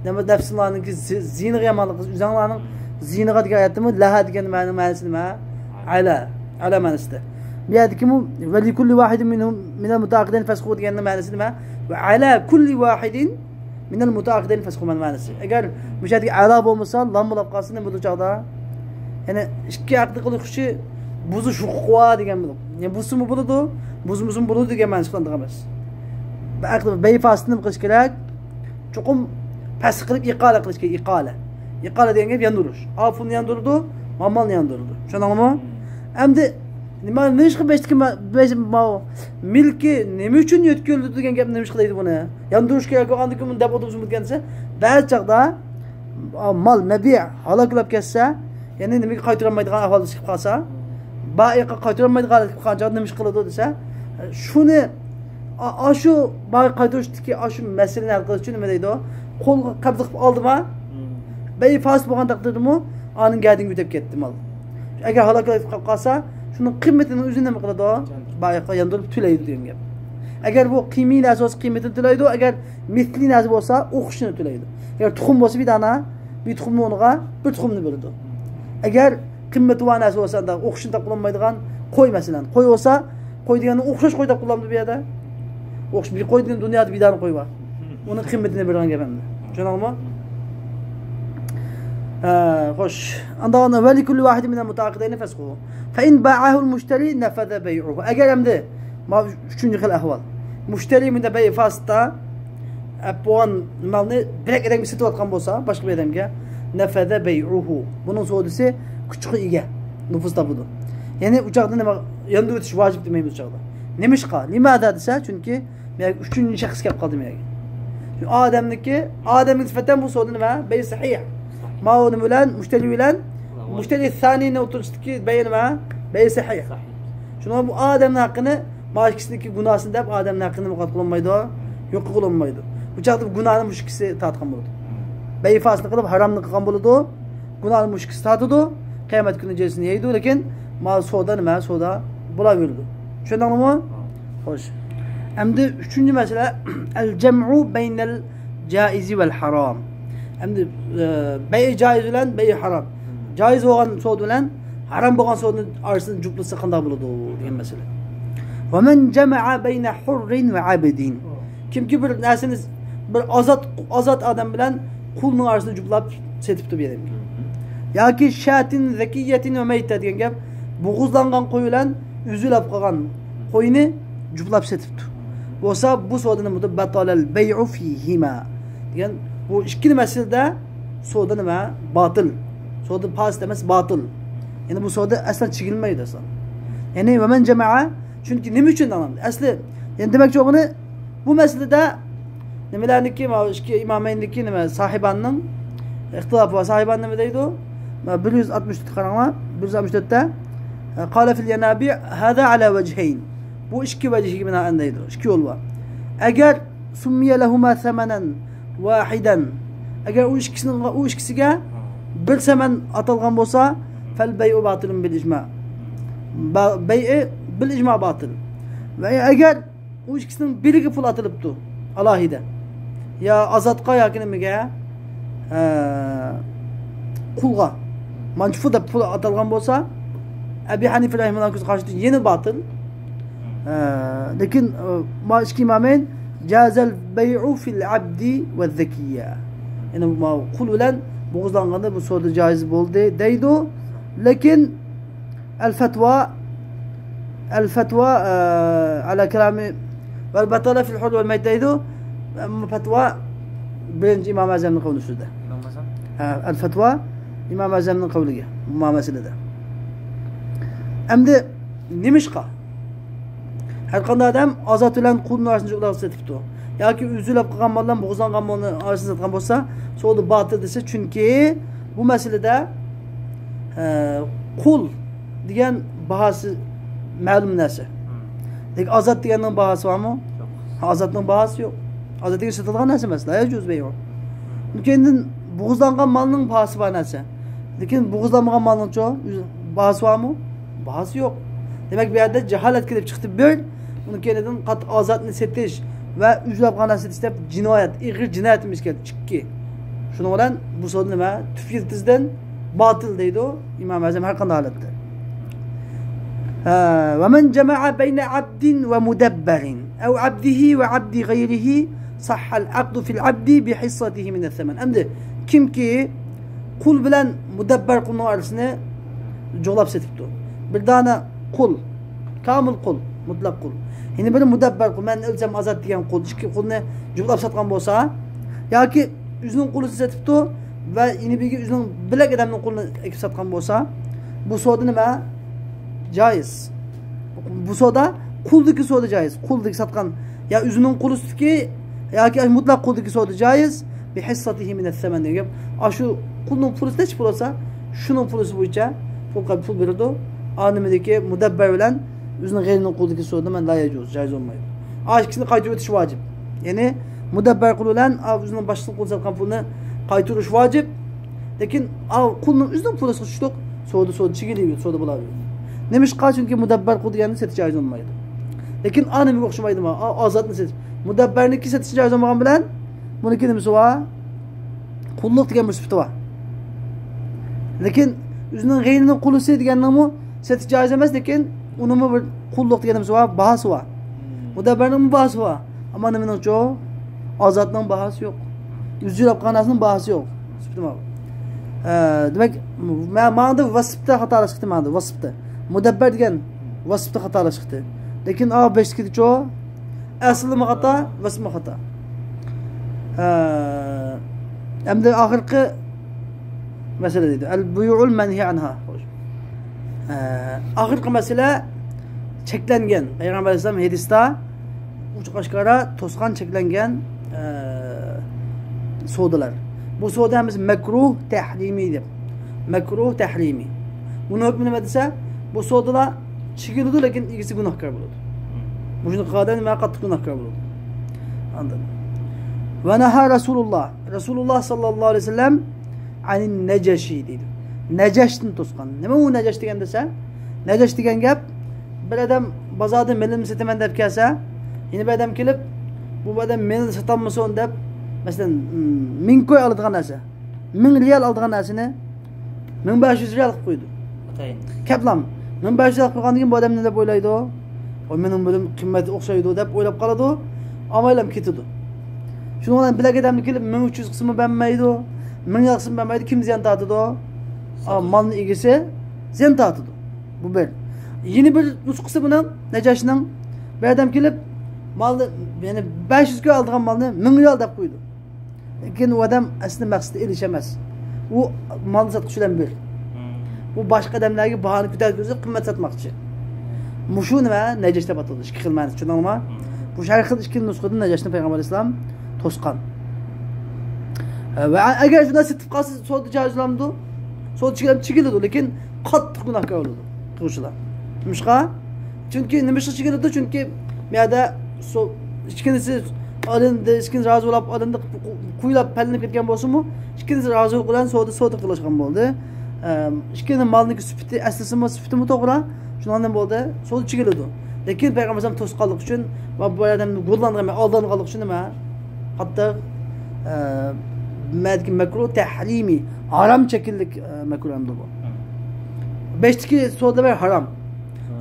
نېمە، نەپسىڭلارنىڭكى زى-، زىيىنىغا يامانلىق قىلسا، ئۆزۈڭلارنىڭ زىيىنىغا دېگەن ئايەتتىمۇ لەھا دېگەن مەنىنىڭ مەنىسى نېمە؟ ئەلا. ئەلا مەنىسىدە. بۇ يەردىكىمۇ ۋەلىكۇللى ۋاھىدىن مىنھۇم مىنەل مۇتەئاقىدەينى فەسخۇ دېگەننىڭ مەنىسى نېمە؟ ۋە ئەلا كۇللى ۋاھىدىن مىنەل مۇتەئاقىدەينى فەسخۇ مەنئۇ مەناسى. ئەگەر مۇشۇ يەردىكى ئەلا بولمىسا، لام بولاپ قالسا، نېمە بولىدۇ چاغدا؟ يەنى ئىككى ئەقىد قىلىش ئۈچۈن بۇزۇش ھوقۇقى بار دېگەن بولىدۇ. يەنى بۇزسىمۇ بولىدۇ، بۇزمىسىمۇ بولىدۇ دېگەن مەنىسى قىلىندىغان ئەمەس. بۇ ئەقىد بەي فاسىتنى نېمە قىلىش كېرەك؟ چوقۇم پەسخ قىلىپ ئىقالە قىلىش كېرەك، ئىقالە. ئىقالە دېگەن گەپ ياندۇرۇش. ئاپۇنى ياندۇرىدۇ، مامالنى ياندۇرىدۇ. چۈشەندىڭىزمۇ؟ ئەمدى نېمە، نېمىشقا بەشتىكى ما-، بەش-، ماۋۇ مىلكى نېمە ئۈچۈن يۆتكىلىدۇ دېگەن گەپنى نېمىشقا دەيدۇ بۇنى؟ ياندۇرۇش كېرەككۇ، ئاندىن كېيىن بۇنى دەپ ئولتۇرسىمۇ دېگەن دېسە، بەزى چاغدا، ئا، مال، مەبىئ ھالاك بولۇپ كەتسە، يەنى نېمىگە قايتۇرالمايدىغان ئەھۋالغا چىقىپ قالسا، بائىققا قايتۇرالمايدىغان ھالەتكە كەلگەن چاغدا نېمە ئىش قىلىدۇ دېسە، شۇنى، ئا-، ئاشۇ بائىققا قايتۇرۇشتىكى ئاشۇ مەسىلىنى ھەل قىلىش ئۈچۈن نېمە دەيدۇ؟ قولغا قەبزە قىلىپ ئالدىما، بەي فاسىت بولغان تەقدىردىمۇ ئانىڭ گەدىنىگە ئۆتۈپ كەتتى مال. ئەگەر ھالاك قېلىپ قالسا، شۇنىڭ قىممىتىنىڭ ئۆزىنى نېمە قىلىدۇ؟ بائىققا ياندۇرۇپ تۆلەيدۇ دېگەن گەپ. ئەگەر بۇ قىيمىي نەرسە بولسا، قىممىتىنى تۆلەيدۇ. ئەگەر مىسلىي نەرسە بولسا، ئوخشىشىنى تۆلەيدۇ. ئەگەر تۇخۇم بولسا، بىر دانە، بىر تۇخۇمنى ئۇنىڭغا بىر تۇخۇمنى بېرىدۇ. ئەگەر قىممىتى بار نەرسە بولسا، ئوخشىشىنى تاپقىلى بولمايدىغان قوي، مەسىلەن، قوي بولسا، قوي دېگەندە ئوخشاش قوي تاپقىلى بولامدۇ بۇ يەردە؟ ئوخشاش بىر قوي دېگەن دۇنيادا بىر دانە قوي بار. ئۇنىڭ قىممىتىنى بېرىدىغان گەپ ئەمدى. چۈشەندىڭىزمۇ؟ ھە، خوش. ئاندىن ۋەلىكۇللى ۋاھىدىن مىنەل مۇتەئاقىدەينى فەسخۇھۇ. فەئىن بائەھۇل مۇشتەرى نەفەزە بەيئۇھۇ. ئەگەر ئەمدى، مانا ئۈچىنچى خىل ئەھۋال. مۇشتەرى مۇنداق بەي فاسىتتا، ئەپ بولغان مالنى بىرەك ئادەمگە سېتىۋاتقان بولسا، باشقا بىر ئادەمگە، نەفەزە بەيئۇھۇ. بۇنىڭ سودىسى كۈچكە ئىگە، نوپۇز تاپىدۇ. يەنى ئۇ چاغدا نېمە، ياندۇرۇۋېتىش ۋاجىپ دېمەيمىز ئۇ چاغدا. نېمىشقا؟ لىمادا دېسە، چۈنكى مەگە ئۈچىنچى شەخس كەپ قالدى مەگە. شۇ ئادەمنىكى، ئادەمگە نىسبەتەن بۇ سودا نېمە؟ بەي سەھىھ. ماۋۇ نېمە بىلەن؟ مۇشتەرى بىلەن، مۇشتەرى سانىنىڭ ئوتتۇرىسىدىكى بەي نېمە؟ بەي سەھىھ. شۇنىڭ بۇ ئادەمنىڭ ھەققىنى، ما ئىككىسىنىڭكى گۇناھىنى دەپ ئادەمنىڭ ھەققىنى نېمە قىلىپ بولمايدۇ؟ يوق قىلىپ بولمايدۇ. بۇ چاغدا بۇ گۇناھنى مۇشۇ ئىككىسى تارتقان بولىدۇ. بەي فاسىتنى قىلىپ ھارامنى قىلغان بولىدۇ. گۇناھنى مۇشۇ ئىككىسى تارتىدۇ. قىيامەت كۈنى جازاسىنى يەيدۇ، لېكىن ما سودا نېمە؟ سودا بولاۋېرىدۇ. چۈشەندىڭلارمۇ؟ خوش. ئەمدى ئۈچىنچى مەسىلە، ئەل جەمئۇ بەينەل جائىزى ۋەل ھارام. ئەمدى، ئە، بەي جائىز بىلەن بەي ھارام. جائىز بولغان سودا بىلەن ھارام بولغان سودىنى ئارىسىنى جۈپلىسە قانداق بولىدۇ دېگەن مەسىلە. ۋە مەن جەمەئە بەينە ھۇررىن ۋە ئەبدىن. كىمكى بىر نەرسىنى، بىر ئازاد، ئازاد ئادەم بىلەن قۇلنىڭ ئارىسىنى جۈپلاپ سېتىپتۇ بىر ئادەمگە. ياكى شاتىن زەكىيەتىن ۋە مەيتە دېگەن گەپ، بوغۇزلانغان قوي بىلەن ئۆزى ئۆلۈپ قالغان قوينى جۈپلاپ سېتىپتۇ. بولسا بۇ سودا نېمە بولىدۇ؟ بەتالەل بەيئۇ فىھىما دېگەن، بۇ ئىككىلا مەسىلىدە سودا نېمە؟ باتىل. سودا پاسىت ئەمەس، باتىل. يەنى بۇ سودا ئەسلەن چېكىنمەيدۇ ئەسلەن. يەنى ۋە مەن جەمەئە، چۈنكى نېمە ئۈچۈن دەڭلار؟ ئەسلى، يەنى دېمەكچى بولغىنى، بۇ مەسىلىدە نېمىلەرنىكى، ماۋۇ ئىككى ئىمامەينىڭكى نېمە، ساھىباننىڭ ئىختىلاپى بار. ساھىبان نېمە دەيدۇ؟ ماۋۇ بىر يۈز ئاتمىش تۆت قاراڭلار، بىر يۈز ئاتمىش تۆتتە، قال في الينابيع هذا على وجهين. بۇ ئىككى ۋەجھىگە بىنائەن دەيدۇ. ئىككى يول بار. ئەگەر سۇممىيە لەھۇما سەمەنەن ۋاھىدەن، ئەگەر ئۇ ئىككىسىنىڭ، ئۇ ئىككىسىگە بىر سەمەن ئاتالغان بولسا، فەل بەيئۇ باتىلۇن بىل ئىجما. با-، بەيئى بىل ئىجما باتىل. ۋە ئەگەر ئۇ ئىككىسىنىڭ بىرىگە پۇل ئاتىلىپتۇ، ئالاھىدە. يا ئازادقا ياكى نېمىگە؟ ئە، قۇلغا. مانچە پۇل دەپ پۇل ئاتالغان بولسا، ئەبى ھەنىفە رەھىمەھۇللاھنىڭ كۆز قارىشىدا يەنە باتىل. ئە، لېكىن، ئە، ما ئىككى ئىمامەين جازەل بەيئۇ فىل ئەبدى ۋە زەكىيە. يەنى ما قۇل بىلەن بوغۇزلانغاندا بۇ سودا جايىز بولدى دەيدۇ. لېكىن ئەل فەتۋا، ئەل فەتۋا، ئە، ئەلا كالامى ۋەل بەتالە فىل ھۇر ۋەل مەيت دەيدۇ. ئەمما پەتۋا بىرىنچى ئىمام ئەزەمنىڭ قەۋلى ئۈستىدە. ئىمام ئەزەم؟ ھە، ئەل فەتۋا ئىمام ئەزەمنىڭ قەۋلىگە، ما مەسىلىدە. ئەمدى نېمىشقا؟ ھەر قانداق ئادەم ئازاد بىلەن قۇلنىڭ ئارىسىنى جۇغلاپ سېتىپتۇ. ياكى ئۆزى ئۆلۈپ قالغان مال بىلەن بوغۇزلانغان مالنىڭ ئارىسىنى ساتقان بولسا، سودا باتىل دېسە، چۈنكى بۇ مەسىلىدە، ئە، قۇل دېگەن باھاسى مەلۇم نەرسە. لېكىن ئازاد دېگەننىڭ باھاسى بارمۇ؟ يوق. ئازادنىڭ باھاسى يوق. ئازاد دېگەن سېتىلغان نەرسە ئەمەس. لا يەجۇز بەيئۇ. كېيىندىن بوغۇزلانغان مالنىڭ باھاسى بار نەرسە. لېكىن بوغۇزلانمىغان مالنىڭچۇ باھاسى بارمۇ؟ باھاسى يوق. دېمەك، بۇ يەردە جاھالەت كېلىپ چىقتى بىر، ئۇنىڭ كەينىدىن قاتتىق ئازادنى سېتىش ۋە ئۈجرەت قالغان سېتىش دەپ جىنايەت، ئېغىر جىنايەتىمىز كەلدى ئىككى. شۇنىڭ بىلەن بۇ سودا نېمە؟ تۈپ يىلتىزىدىن باتىل دەيدۇ ئىمام ئەزەم ھەر قانداق ھالەتتە. ھە، ۋە مەن جەمەئە بەينە ئەبدىن ۋە مۇدەببەرىن ئەۋ ئەبدىھى ۋە ئەبدى غەيرىھى صح العقد في العبد بحصته من الثمن. ئەمدى كىمكى قۇل بىلەن مۇدەببەر قۇلنىڭ ئارىسىنى جۇغلاپ سېتىپتۇ. بىر دانە قۇل، كامىل قۇل، مۇتلەق قۇل. يەنە بىرى مۇدەببەر قۇل، مەن ئۆلسەم ئازاد دېگەن قۇل، ئىككى قۇلنى جۇغلاپ ساتقان بولسا، ياكى ئۆزىنىڭ قۇلىسى سېتىپتۇ ۋە يەنە بىرى ئۆزىنىڭ بىلەك ئادەمنىڭ قۇلىنى ئەكىپ ساتقان بولسا، بۇ سودا نېمە؟ جايىز. بۇ سودا، قۇلدىكى سودا جايىز. قۇلدىكى ساتقان يا ئۆزىنىڭ قۇلىسىدىكى ياكى مۇتلەق قۇلدىكى سودا جايىز. بىھىسسەتىھى مىنەس سەمەن دېگەن گەپ. ئاشۇ قۇلنىڭ پۇلىسى نەچچە پۇل بولسا، شۇنىڭ پۇلىسى بويىچە پۇل، پۇل بېرىدۇ. ئانىمىدىكى مۇدەببەر بىلەن ئۆزىنىڭ غەيرىنىڭ قۇلىدىكى سودا مەن لا يەجۇز، جايىز بولمايدۇ. ئاشۇ ئىككىسىنى قايتۇرۇۋېتىش ۋاجىپ. يەنى مۇدەببەر قۇل بىلەن ئا، ئۆزىنىڭ باشقىسىنىڭ قۇلىدا ساتقان پۇلنى قايتۇرۇش ۋاجىپ. لېكىن ئا، قۇلنىڭ ئۆزىنىڭ پۇلىسىغا چۈشتۇق. سودا، سودا چىگىلىۋېرىدۇ، سودا بولاۋېرىدۇ. نېمىشقا؟ چۈنكى مۇدەببەر قۇل دېگەننى سېتىش جايىز بولمايدۇ. لېكىن ئانىمىگە ئوخشىمايدۇ ما، ئا، ئازادنى سېتىش. مۇدەببەرنىڭكى سېتىش جايىز بولمىغان بىلەن بۇنىڭكى نېمىسى بار؟ قۇللۇق دېگەن بىر سۈپىتى بار. لېكىن ئۆزىنىڭ غەيرىنىڭ قۇلىسى دېگەننىڭمۇ سېتىش جايىز ئەمەس، لېكىن ئۇنىڭمۇ بىر قۇللۇق دېگەن نېمىسى بار، باھاسى بار. مۇدەببەرنىڭمۇ باھاسى بار. ئەمما نېمىنىڭچۇ؟ ئازادنىڭ باھاسى يوق. ئۆزى يولاپ قالغان نەرسىنىڭ باھاسى يوق. سۈپىتى ماۋۇ. ئە، دېمەك، مە-، ماڭدا ۋەسىپتە خاتالاشقىتى ماڭدا، ۋەسىپتە. مۇدەببەر دېگەن ۋەسىپتە خاتالاشقىتى. لېكىن ئا بەشتىكىچۇ؟ ئەسلىمۇ خاتا، ۋەسىپمۇ خاتا. ئە، ئەمدى ئاخىرقى مەسىلە دەيدۇ. ئەل بۇيۇئۇل مەنھى ئەنھا. ئە، ئاخىرقى مەسىلە چەكلەنگەن. پەيغەمبەر ئەلەيھىسسالام ھەدىستە ئوچۇق ئاشكارا توسقان چەكلەنگەن، ئە، سودىلار. بۇ سودا ھەممىسى مەكرۇھ تەھرىمىي دەپ. مەكرۇھ تەھرىمىي. بۇنىڭ ھۆكمى نېمە دېسە، بۇ سودىلار چېكىلىدۇ، لېكىن ئىگىسى گۇناھكار بولىدۇ. مۇشۇنى قىلغان ئادەم نېمە قاتتىق گۇناھكار بولىدۇ. ئاندىن. ۋە نەھا رەسۇلۇللاھ. رەسۇلۇللاھ ساللاللاھۇ ئەلەيھى ۋەسەللەم ئەنىن نەجەشى دەيدۇ. نەجەشتىن توسقان. نېمە ئۇ نەجەش دېگەن دېسە؟ نەجەش دېگەن گەپ، بىر ئادەم بازاردا مېلىمنى سېتىمەن دەپ كەلسە، يەنە بىر ئادەم كېلىپ، بۇ ئادەم مېلىنى ساتالمىسۇن دەپ، مەسىلەن، مىڭ كوي ئالىدىغان نەرسە، مىڭ رىيال ئالىدىغان نەرسىنى مىڭ بەش يۈز رىيال قىلىپ قويىدۇ. ئاتايىن. كەپلام. مىڭ بەش يۈز رىيال قىلىپ قويغاندىن كېيىن بۇ ئادەم نېمە دەپ ئويلايدۇ؟ ۋاي، مېنىڭ بۇنىڭ قىممىتى ئوخشايدۇ دەپ ئويلاپ قالىدۇ. ئالمايلا كېتىدۇ. شۇنىڭ بىلەن بىلەك ئادەمنى كېلىپ مىڭ ئۈچ يۈز قىلسىمۇ بەرمەيدۇ، مىڭ رىيال قىلسىمۇ بەرمەيدۇ. كىم زىيان تارتىدۇ؟ ئا، مالنىڭ ئىگىسى زىيان تارتىدۇ. بۇ بىر. يەنە بىر نۇسخىسى بۇنىڭ، نەجاشنىڭ. بىر ئادەم كېلىپ مالنى، يەنى بەش يۈز كوي ئالىدىغان مالنى مىڭ رىيال دەپ قويىدۇ. لېكىن ئۇ ئادەم ئەسلى مەقسىتى ئېلىش ئەمەس. ئۇ مالنى ساتقۇچى بىلەن بىر. بۇ باشقا ئادەملەرگە باھانى كۆتۈرۈپ قىممەت ساتماقچى. مۇشۇ نېمە؟ نەجاش دەپ ئاتىلىدۇ. ئىككى خىل مەنىسى، چۈشەندىڭلارمۇ؟ بۇ ھەر خىل ئىككى نۇسخىدىن نەجاشنى پەيغەمبەر ئەلەيھىسسالام توسقان. ۋە ئەگەر شۇنداق سېتىپ قالسا، سودا جايىزلىنىدۇ. سودا چېكىلىدۇ، لېكىن قاتتىق گۇناھكار بولىدۇ قىلغۇچىلار. نېمىشقا؟ چۈنكى نېمىشقا چېكىلىدۇ؟ چۈنكى بۇ يەردە سو-، ئىككىنچىسى ئالىندى، ئىككىنچىسى رازى بولۇپ ئالىندى، قويلاپ پەللىنىپ كەتكەن بولسىمۇ، ئىككىنچىسى رازىلىق بىلەن سودا، سودا قىلىشقان بولدى. ئىككىنى مالنىڭكى سۈپىتى، ئەسلىسىمۇ، سۈپىتىمۇ توغرا، شۇنىڭدىن بولدى، سودا چېكىلىدۇ. لېكىن پەيغەمبەر ئەلەيھىسسالام توسقانلىقى ئۈچۈن ۋە بۇ ئادەم گۇللانغان، ئالدانغانلىقى ئۈچۈن نېمە؟ قاتتىق، ئە، مەدىكى مەكرۇھ تەھرىمىي، ھارام شەكىللىك، ئە، مەكرۇھ ئەمدى بۇ. بەشتىكى سودىلار ھارام.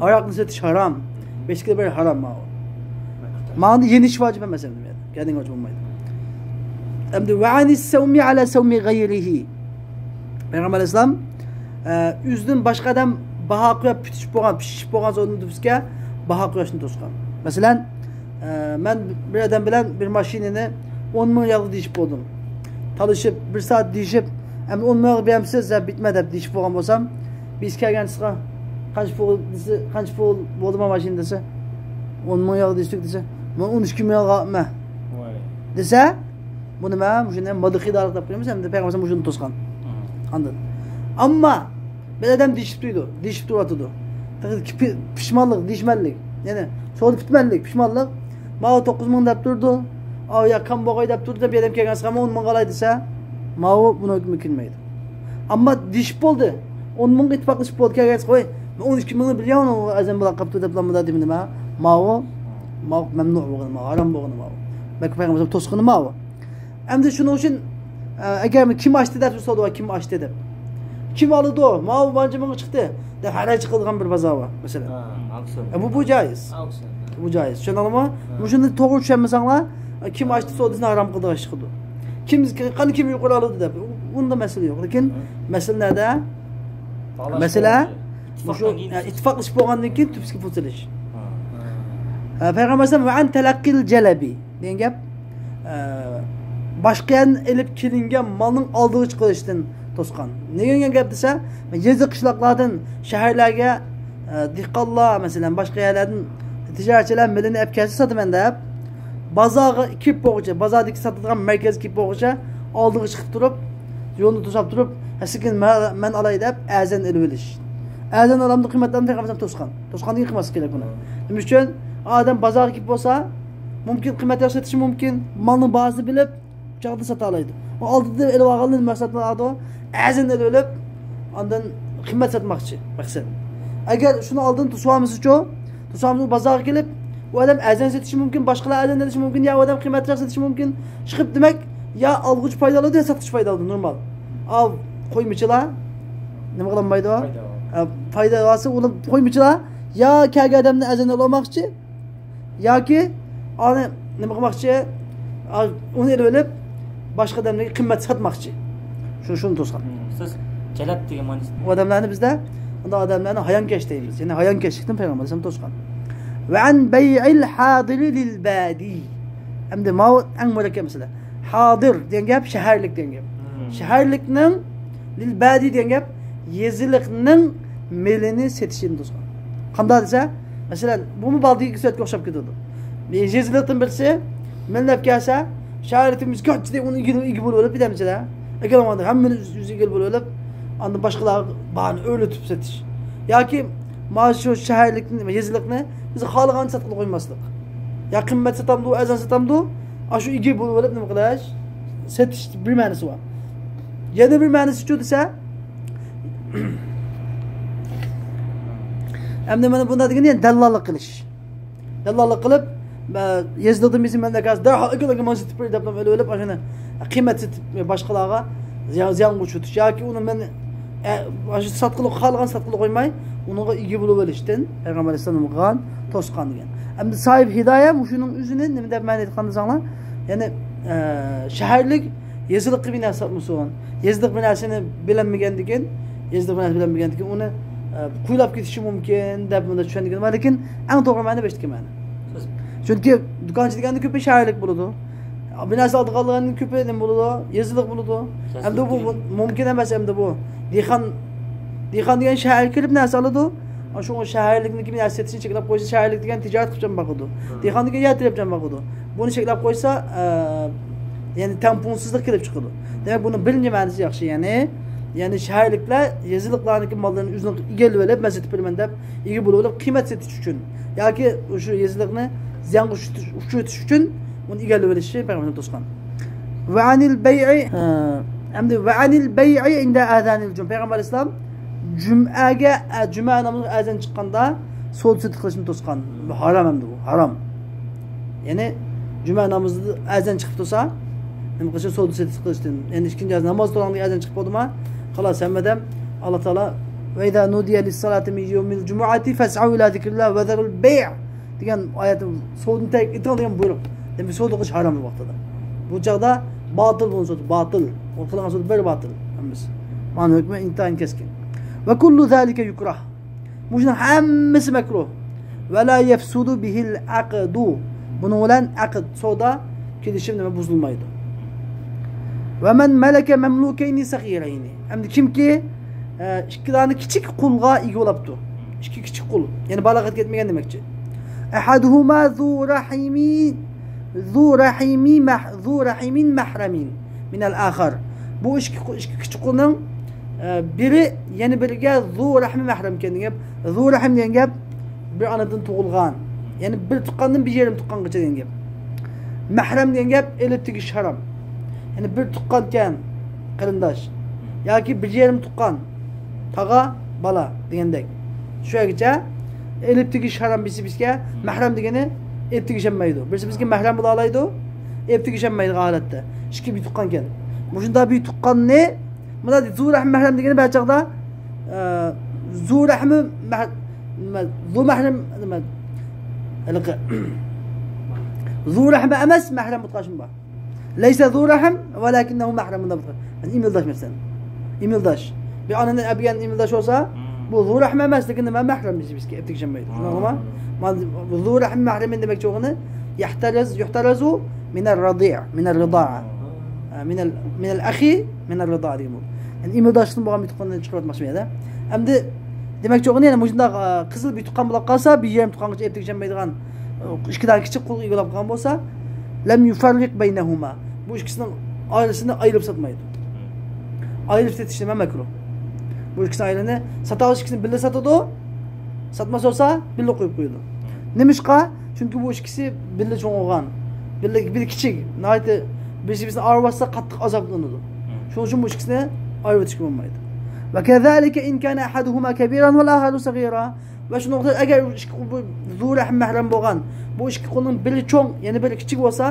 ھاراقنى سېتىش ھارام. بەشتىكى بىر ھارام ماۋۇ. ماڭا يېنىش ۋاجىپ ئەمەس ئەمدى. يەنىش ۋاجىپ بولمايدۇ. ئەمدى ۋە ئەنىس سەۋمى ئەلە سەۋمى غەيرىھى. پەيغەمبەر ئەلەيھىسسالام، ئە، ئۆزىدىن باشقا ئادەم باھا قويۇپ پۈتۈشۈپ بولغان، پىشىشىپ بولغان سودىنى دۇرۇسكە باھا قويۇشنى توسقان. مەسىلەن، ئە، مەن بىر ئادەم بىلەن بىر ماشىنىنى ئون مىڭ رىيالغا دېيىشىپ بولدۇم. تالىشىپ، بىر سائەت دېيىشىپ، ئەمدى ئون مىڭ رىيالغا بېرەمسىز دەپ بىتمە دەپ دېيىشىپ بولغان بولسام، بىز كەلگەن چىققان قانچە پۇل دېسە، قانچە پۇل بولدى ما ماشىنا دېسە، ئون مىڭ رىيالغا دېيىشتۇق دېسە، مەن ئون ئىككى مىڭ رىيالغا ئالىمەن دېسە، بۇنى مەن مۇشۇنى ماددىي خىدالىق دەپ قويىمىز، ئەمدى پەيغەمبەر مۇشۇنى توسقان. ئاندىن. ئەمما بىر ئادەم دېيىشىپ تۇرىدۇ، دېيىشىپ تۇرۇۋاتىدۇ. تېخى پى-، پىشمانلىق، دېيىشمەنلىك. يەنى سودا پۈتمەنلىك، پىشمانلىق. ماۋۇ توققۇز مىڭ دەپ تۇرىدۇ. ئاۋۇ يا كام بوغاي دەپ تۇرىدۇ، دەپ بىر ئادەم كەلگەن چىقسا، مەن ئون مىڭغا ئالاي دېسە، ماۋۇ بۇنىڭ ھۆكمىگە كىرمەيدۇ. ئەمما دېيىشىپ بولدى. ئون مىڭغا ئىتتىپاقلىشىپ بولدى، كەلگەن چىقسا، ۋاي، مەن ئون ئىككى مىڭنى بىلىمەن، ئۇ ئەزەم بىلەن قاپتۇ دەپ، مۇنداق دېمىدى ما. ماۋۇ، ماۋۇ مەمنۇ بولغىنى، ماۋۇ ھارام بولغىنى ماۋۇ. بەلكى پەيغەمبەر توسقىنى ماۋۇ. ئەمدى شۇنىڭ ئۈچۈن، ئە، ئەگەر كىم ئاچتى دەپ سودا بار، كىم ئاچتى دەپ. كىم ئالىدۇ؟ ماۋۇ بانجا ماڭا چىقتى دەپ ھەرە چىقىدىغان بىر بازار بار، مەسىلەن. ھە، ئاكسىيون. ئە، بۇ، بۇ جايىز. ئاكسىيون. بۇ جايىز. چۈشەندىڭلارمۇ؟ ھە. مۇشۇنى توغرا چۈشەنمىسەڭلار، كىم ئاچتى سودىسىنى ھارام قىلىدىغان ئىش قىلىدۇ. كىم، قانداق كىم يۇقىرى ئالىدۇ دەپ. ئۇندا مەسىلە يوق. لېكىن مەسىلە نەدە؟ مەسىلە مۇشۇ، يا، ئىتتىپاقلىشىپ بولغاندىن كېيىن تۈپسىگە پۇل سېلىش. ھە، پەيغەمبەر ئەلەيھىسسالام، «ۋە ئەن تەلەققىل جەلەبى» دېگەن گەپ، ئە، باشقا يەردىن ئېلىپ كېلىنگەن مالنىڭ ئالدىغا چىقىرىشتىن توسقان. نېمە دېگەن گەپ دېسە، يېزا قىشلاقلاردىن شەھەرلەرگە، ئە، دېھقانلار، مەسىلەن، باشقا يەرلەردىن تىجارەتچىلەر مېلىنى ئەپ كەلسە ساتىمەن دەپ، بازارغا كېلىپ بولغۇچە، بازاردىكى ساتىدىغان مەركەزگە كېلىپ بولغۇچە ئالدىغا چىقىپ تۇرۇپ، يولنى توساپ تۇرۇپ، «ھە، سېكىن، مەن، مەن ئالاي» دەپ ئەرزان ئېلىۋېلىش. ئەرزان ئالامدۇ قىممەتلەرنى پەيغەمبەر توسقان. توسقاندىن كېيىن قىلماسلىق كېرەك بۇنى. نېمە ئۈچۈن؟ ئادەم بازارغا كېلىپ بولسا، مۇمكىن قىممەترەك سېتىشى مۇمكىن، مالنىڭ باھاسىنى بىلىپ، چاغدا ساتالايدۇ. ئۇ ئالدىدا ئېلىۋالغانلىرىنى مەقسەت قىلىدۇ، ئەرزان ئېلىۋېلىپ، ئاندىن قىممەت ساتماقچى مەقسەت. ئەگەر شۇنى ئالدىن توسۇۋالمىسىچۇ، توسۇۋالمىسا ئۇ بازارغا كېلىپ، ئۇ ئادەم ئەرزان سېتىشى مۇمكىن، باشقىلار ئەرزان ئېلىشى مۇمكىن، يا ئۇ ئادەم قىممەترەك سېتىشى مۇمكىن. چىقىپ دېمەك، يا ئالغۇچى پايدا ئالىدۇ، يا ساتقۇچى پايدا ئالىدۇ، نورمال. ئاۋۇ قويمىچىلار نېمە قىلالمايدۇ؟ پايدا ئالىدۇ. ئە، پايدا ئالسا ئۇلار قويمىچىلار يا كەلگەن ئادەمدىن ئەرزان ئالماقچى، ياكى ئانى نېمە قىلماقچى؟ ئا، ئۇنى ئېلىپ ئېلىپ، باشقا ئادەملەرگە قىممەت ساتماقچى. شۇ، شۇنى توسقان. ئۇستاز، جەلەپ دېگەن مەنىسى؟ ئۇ ئادەملەرنى بىزدە، ئۇنداق ئادەملەرنى ھايانكەش دەيمىز. يەنى ھايانكەشلىكتىن پەيغەمبەر ئەلەيھىسسالام توسقان. «ۋە ئەن بەيئىل ھادىرى لىل بادى». ئەمدى ماۋۇ ئەڭ مۇرەككەپ مەسىلە. ھادىر دېگەن گەپ شەھەرلىك دېگەن گەپ. شەھەرلىكنىڭ، لىل بادى دېگەن گەپ يېزىلىقنىڭ مېلىنى سېتىشىنى توسقان. قانداق دېسە، مەسىلەن، بۇمۇ بالدىرقى سۆزگە ئوخشاپ كېتىدۇ. يېزىلىقتىن بىرسى مېلىنى ئەپ كەلسە، شەھەرلىكتىن بىرسى كەچتە ئۇنى ئىگە، ئىگە بولۇپ ئېلىپ بىردەمچىدە. ئەكەلگەندە ھەممىنى ئۆزى ئىگە بولۇپ ئېلىپ، ئاندىن باشقىلارغا بارىنى ئۆرلىتىپ سېتىش. ياكى مانا شۇ شەھەرلىكنى، يېزىلىقنى بىز خالىغانچە ساتقىلى قويماسلىق. يا قىممەت ساتامدۇ، ئەرزان ساتامدۇ، ئاشۇ ئىگە بولۇپ ئېلىپ نېمە قىلىش؟ سېتىش بىر مەنىسى بار. يەنە بىر مەنىسىچۇ دېسە، ئەمدى مانا بۇنداق دېگىنى دەللاللىق قىلىش. دەللاللىق قىلىپ، مە-، يېزىلىقتىن بىرسى مەن ئەكەلسە، دەرھال ئەكېلىڭ، مانا سېتىپ بېرەي دەپ ئېلىۋېلىپ، ئاشۇنى قىممەت سېتىپ، باشقىلارغا زىيان، زىيانغا ئۇچرىتىش ياكى ئۇنى مەن، ئە، ئاشۇ ساتقىلى، خالىغان ساتقىلى قويماي، ئۇنىڭغا ئىگە بولۇۋېلىشتىن پەيغەمبەر ئەلەيھىسسالام قىلغان توسقان دېگەن. ئەمدى ساھىب ھىدايە مۇشۇنىڭ ئۆزىنى نېمە دەپ مەنە ئېيتقان دېسەڭلار، يەنى، ئە، شەھەرلىك يېزىلىققا بىر نەرسە ساتمىسۇن. يېزىلىق بىر نەرسىنى بىلەلمىگەندىكىن، يېزىلىق بىر نەرسە بىلەلمىگەندىكىن ئۇنى، ئە، قويلاپ كېتىشى مۇمكىن دەپ بۇندا چۈشەندۈرگىنى بار، لېكىن ئەڭ توغرا مەنە بەشتىكى مەنە. چۈنكى دۇكانچى دېگەندە كۆپى شەھەرلىك بولىدۇ. بىر نەرسە ئالىدىغانلىقىنىڭ كۆپى نېمە بولىدۇ؟ يېزىلىق بولىدۇ. ئەمدى بۇ مۇمكىن ئەمەس، ئەمدى بۇ دېھقان، دېھقان دېگەن شەھەرگە كېلىپ نەرسە ئالىدۇ. شۇڭا شەھەرلىكنىڭكى نەرسە سېتىشنى چەكلەپ قويسا، شەھەرلىك دېگەن تىجارەت قىلىپ جان باقىدۇ. دېھقان دېگەن يەر تېرىپ جان باقىدۇ. بۇنى چەكلەپ قويسا، ئە، يەنى تەڭپۇڭسىزلىق كېلىپ چىقىدۇ. دېمەك، بۇنىڭ بىرىنچى مەنىسى ياخشى، يەنى، يەنى شەھەرلىكلەر يېزىلىقلارنىڭكى ماللىرىنى ئۆزىنىڭ ئىگىلىۋېلىپ، مەن سېتىپ بېرىمەن دەپ ئىگە بولۇۋېلىپ، قىممەت سېتىش ئۈچۈن ياكى شۇ يېزىلىقنى زىيانغا ئۇچرىتىش، ئۇچرىتىش ئۈچۈن ئۇنى ئىگىلىۋېلىشى پەيغەمبەرنى توسقان. ۋە ئەنىل بەيئى، ئە، ئەمدى ۋە ئەنىل بەيئى ئىندە ئەزانىل جۇمئە. پەيغەمبەر ئەلەيھىسسالام جۈمئەگە، ئە، جۈمئە نامىزىغا ئەزان چىققاندا سودا سېتىق قىلىشنى توسقان. بۇ ھارام ئەمدى بۇ، ھارام. يەنى جۈمئە نامىزىدا ئەزان چىقىپ تۇرسا، نېمە قىلىشى؟ سودا سېتىق قىلىشتىن. يەنى ئىككىنچى ئەزان، ناماز تۇرغاندا ئەزان چىقىپ بولدىما؟ خالاس، ھەممىدەم ئاللا تائالا، «ۋە ئىزا نۇدىيە لىسسالاتى مىن يەۋمىل جۇمۇئەتى فەسئەۋ ئىلا زىكرىللا ۋە زەرۇل بەيئ» دېگەن ئايەتتە سودىنى تەرك ئېتىڭ دېگەن بۇيرۇق. دېمەك، سودا قىلىش ھارام بۇ ۋاقتىدا. بۇ چاغدا باتىل بۇنىڭ سودا، باتىل. ئۇ قىلغان سودا بىر باتىل ھەممىسى. مانا ھۆكمى ئىنتايىن كەسكىن. ۋە كۇللۇ زالىكە يۇكراھ. مۇشۇنىڭ ھەممىسى مەكرۇھ. ۋە لا يەفسۇدۇ بىھىل ئەقدۇ. بۇنىڭ بىلەن ئەقد، سودا، كېلىشىم نېمە بۇزۇلمايدۇ. ۋە مەن مەلەكە مەملۇكەينى سەغىرەينى. ئەمدى كىمكى، ئە، ئىككى دانە كىچىك قۇلغا ئىگە بولاپتۇ. ئىككى كىچىك قۇل. يەنى بالاغەتكە يەتمىگەن دېمەكچى. ئەھەدۇھۇما زۇ رەھىمى، زۇ رەھىمى مەھ-، زۇ رەھىمىن مەھرەمىن مىنەل ئاخەر. بۇ ئىككى قۇ-، ئىككى كىچىك قۇلنىڭ، ئە، بىرى يەنە بىرىگە زۇ رەھمى مەھرەم ئىكەن دېگەن گەپ. زۇ رەھىم دېگەن گەپ بىر ئانىدىن تۇغۇلغان. يەنى بىر تۇغقاندىن بىر يېرىم تۇغقانغىچە دېگەن گەپ. مەھرەم دېگەن گەپ ئېلىپ تېگىش ھارام. يەنى بىر تۇغقانكەن، قېرىنداش. ياكى بىر يېرىم تۇغقان. تاغا، بالا دېگەندەك. شۇ يەرگىچە ئېلىپ تېگىش ھارام بىرسى بىرسىگە. مەھرەم دېگىنى ئېلىپ تېگىشەلمەيدۇ. بىرسى بىرسىگە مەھرەم بولالايدۇ، ئېلىپ تېگىشەلمەيدىغان ھالەتتە. ئىككى بىر تۇغقانكەن. مۇشۇنداق بىر تۇغقاننى، مۇنداق دەيدۇ، زۇ رەھمى مەھرەم دېگىنى بەزى چاغدا، ئە، زۇ رەھمى مەھ-، نېمە، زۇ مەھرەم، نېمە، ھېلىقى، ذو رحم ئەمەس، مەھرەم بولۇپ قالسىمۇ بار. ليس ذو رحم ولكنه محرم دەپ قويغان. يەنى ئىمىلداش مەسىلەن. ئىمىلداش. بىر ئانىنى ئەبىگەن ئىمىلداش بولسا، بۇ ذو رەھم ئەمەس، لېكىن نېمە، مەھرەم بىز، بىزگە ئەپتىك جەمئىيەت. شۇنداقمۇ؟ مانا ذو رەھم مەھرەمىن دېمەكچى بولغىنى يەھتەرەز، يۇھتەرەزۇ مىنەر رەزىئ، مىنەر رىزائە. ئە، مىنەل، مىنەل ئەخى مىنەر رىزائە دېگەن بولدى. يەنى ئىمىلداشتىن بولغان بىر تۇغقاننى چىقىرىۋەتمەكچى بۇ يەردە. ئەمدى دېمەكچى بولغىنى يەنە مۇشۇنداق، ئە، قىزىل بىر تۇغقان بولۇپ قالسا، بىر يېرىم تۇغقانغىچە ئەپتىك جەمئىيدىغان، ئە، ئىككى دانە كىچىك قۇل ئىگىلەپ قالغان بولسا، لەم يۇفەررىق بەينەھۇما. بۇ ئىككىسىنىڭ ئارىسىنى ئايرىپ ساتمايدۇ. ئايرىپ سېتىش نېمە مەكرۇھ. بۇ ئىككىسىنى ئايرىنى ساتاۋاتقان ئىككىسىنى بىللە ساتىدۇ. ساتماس بولسا بىللە قويۇپ قويىدۇ. نېمىشقا؟ چۈنكى بۇ ئىككىسى بىللە چوڭ بولغان. بىللە بىر كىچىك. ناھايىتى بىرسى بىرسىنى ئايرىۋەتسە قاتتىق ئازابلىنىدۇ. شۇنىڭ ئۈچۈن بۇ ئىككىسىنى ئايرىۋېتىشكە بولمايدۇ. وكذلك إن كان أحدهما كبيرا والآخر صغيرا. ۋە شۇنىڭدەك ئەگەر ئىككى قۇل بۇ زۇ رەھىم مەھرەم بولغان، بۇ ئىككى قۇلنىڭ بىرى چوڭ، يەنە بىرى كىچىك بولسا،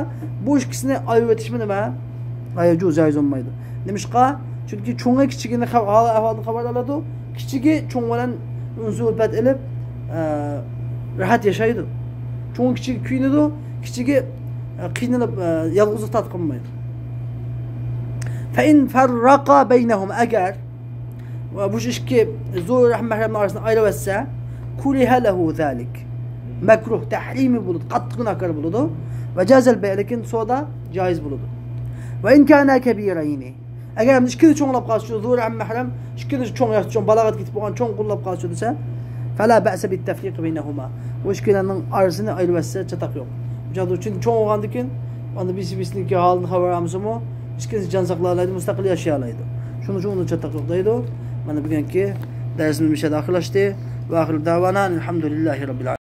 بۇ ئىككىسىنى ئايرىۋېتىشمۇ نېمە؟ لا يجوز، جايىز بولمايدۇ. نېمىشقا؟ چۈنكى چوڭى كىچىكىنى خەۋ-، ھال-ئەھۋالدىن خەۋەر ئالىدۇ، كىچىكى چوڭ بىلەن ئۈنسى-ئۈلپەت ئېلىپ، ئە، راھەت ياشايدۇ. چوڭى كىچىكىگە كۆيۈنىدۇ، كىچىكى، ئە، قىينىلىپ، ئە، يالغۇزلۇق تارتقان بولمايدۇ. فإن فرق بينهم، ئەگەر ۋە بۇ ئىككى زۇ رەھىم مەھرەمنىڭ ئارىسىنى ئايرىۋەتسە، كره له ذلك. مەكرۇھ، تەھرىمى بولىدۇ، قاتتىق گۇناھكار بولىدۇ. وجاز البيع، لېكىن سودا جايىز بولىدۇ. وإن كانا كبيرين. ئەگەر ئىككىلىسى چوڭلاپ قالسا، شۇ زۇ رەھىم مەھرەم، ئىككىلىسى چوڭ، ياخشى چوڭ، بالاغەتكە يېتىپ بولغان چوڭ قۇللاپ قالسا دېسە، فلا بأس بالتفريق بينهما. بۇ ئىككىلەننىڭ ئارىسىنى ئايرىۋەتسە چاتاق يوق. چۈنكى چوڭ بولغاندىن كېيىن، ئاندا بىرسى بىرسىنىڭكى ھالىدىن خەۋەر ئالمىسىمۇ، ئىككىلىسى جان ساقلايالايدۇ، مۇستەقىل ياشىيالايدۇ. شۇنىڭ ئۈچۈن ئۇنىڭ چاتاق يوق دەيدۇ. مانا بۈگۈنكى دەرسىمىز مۇشۇ يەردە ئاخىرلاشتى. وآخر دعوانا الحمد لله رب العالمين.